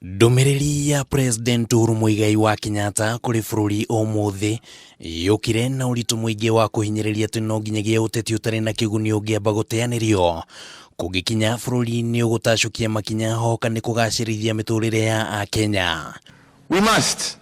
Ndũmĩrĩri ya President Uhuru Muigai wa Kenyatta kũrĩ bũrũri ũmũthĩ yũkire na ũritũ mũingĩ wa kũhinyĩrĩria atĩ no nginyagia ũteti ũtarĩ na kĩguni ũngĩamba gũteanĩrio kũngĩkinya bũrũri nĩ ũgũtacũkia makinya hoka nĩ kũgacĩrithia mĩtũrĩre ya Akenya. We must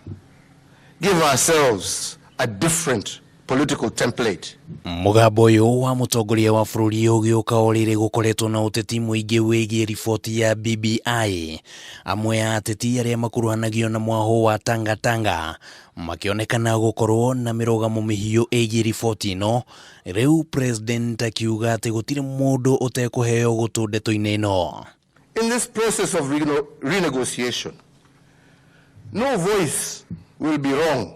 give ourselves a different political template. Mũgambo ũyũ wa mũtongoria wa bũrũri ũgĩũka o rĩrĩ gũkoretwo na ũteti mũingĩ wĩgiĩ riboti ya BBI. Amwe a ateti arĩa makuruhanagio na mwahũ wa Tanga Tanga makĩonekana gũkorwo na mĩrũgamo mĩhiũ ĩgiĩ riboti ĩno, rĩu President akiuga atĩ gũtirĩ mũndũ ũtekũheo gũtũ ndeto-inĩ ĩno. In this process of renegotiation, no voice will be wrong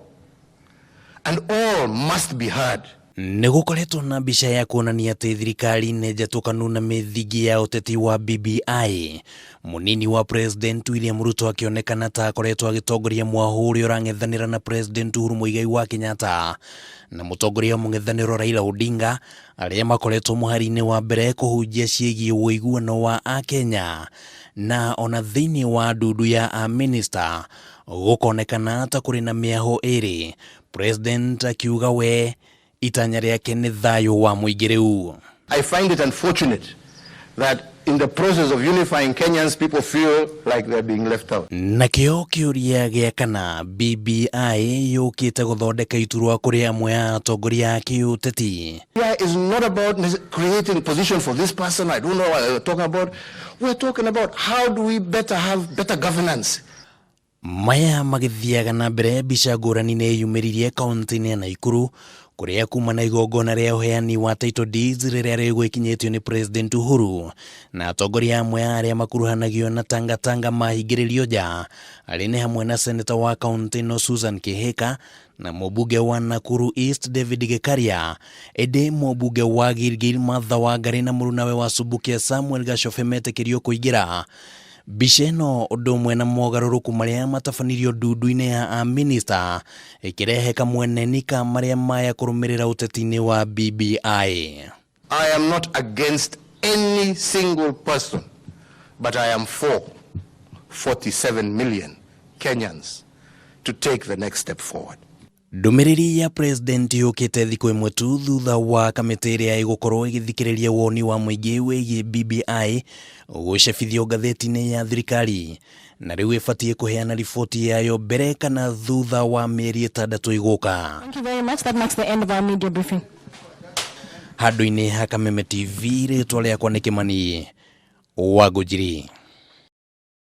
and all must be heard. Nĩ gũkoretwo na mbica ya kuonania atĩ thirikari nĩ njatũkanu na mĩthingi ya ũteti wa BBI. Mũnini wa President William Ruto akĩonekana ta akoretwo agĩtongoria mwahũ ũrĩa ũrang'ethanĩra na President Uhuru Muigai wa Kenyatta na mũtongoria wa mũng'ethanĩro Raila Odinga, arĩa makoretwo mũhari-inĩ wa mbere kũhunjia ciĩgiĩ ũiguano wa Akenya, na ona thĩinĩ wa ndundu ya amĩnĩsta gũkonekana ta kũrĩ na mĩahũ ĩrĩ, President akiuga we itanya rĩake nĩ thayũ wa mũingĩ rĩu. I find it unfortunate that in the process of unifying Kenyans, people feel like they're being left out. Nakĩo kĩũria gĩa kana BBI yũkĩte gũthondeka iturwa kũrĩ amwe a atongoria a kĩũteti. BBI is not about creating position for this person. I don't know what they're talking about. We're talking about how do we better have better governance. Maya magĩthiaga na mbere, mbica ngũrani nĩ yumĩririe kaunti-inĩ ya Naikuru kũrĩa kuma na igongona rĩa ũheani wa title deeds rĩrĩa rĩgwĩkinyĩtio nĩ President Uhuru, na atongoria amwe a arĩa makuruhanagio na Tanga Tanga mahingĩrĩrio nja, arĩa nĩ hamwe na seneta wa kaunti ĩno Susan Kihika na mũmbunge wa Nakuru East David Gikaria. Ĩndĩ mũmbunge wa Gilgil Martha Wangari na mũrunawe wa Subukia Samuel Gachobe metĩkĩrio kũingĩra. Mbica ĩno ũndũ ũmwe na mogarũrũku marĩa matabanirio ndundu-inĩ ya amĩnĩsta ĩkĩrehe kamweneni ka marĩa maya kũrũmĩrĩra ũteti-inĩ wa BBI. I am not against any single person, but I am for 47 million Kenyans to take the next step forward. Ndũmĩrĩri ya President yũkĩte thikũ ĩmwe tu thutha wa kamĩtĩ ĩrĩa ĩgũkorwo ĩgĩthikĩrĩria woni wa mũingĩ wĩgiĩ BBI gũcabithio ngathĩti-inĩ ya thirikari, na rĩu ĩbatiĩ kũheana riboti yayo mbere kana thutha wa mĩeri 6 ĩgũka. Thank you very much. That marks the end of our media briefing. Handũ-inĩ ha Kameme TV, rĩtwa rĩakwa nĩ Kĩmani wa Ngũnjiri.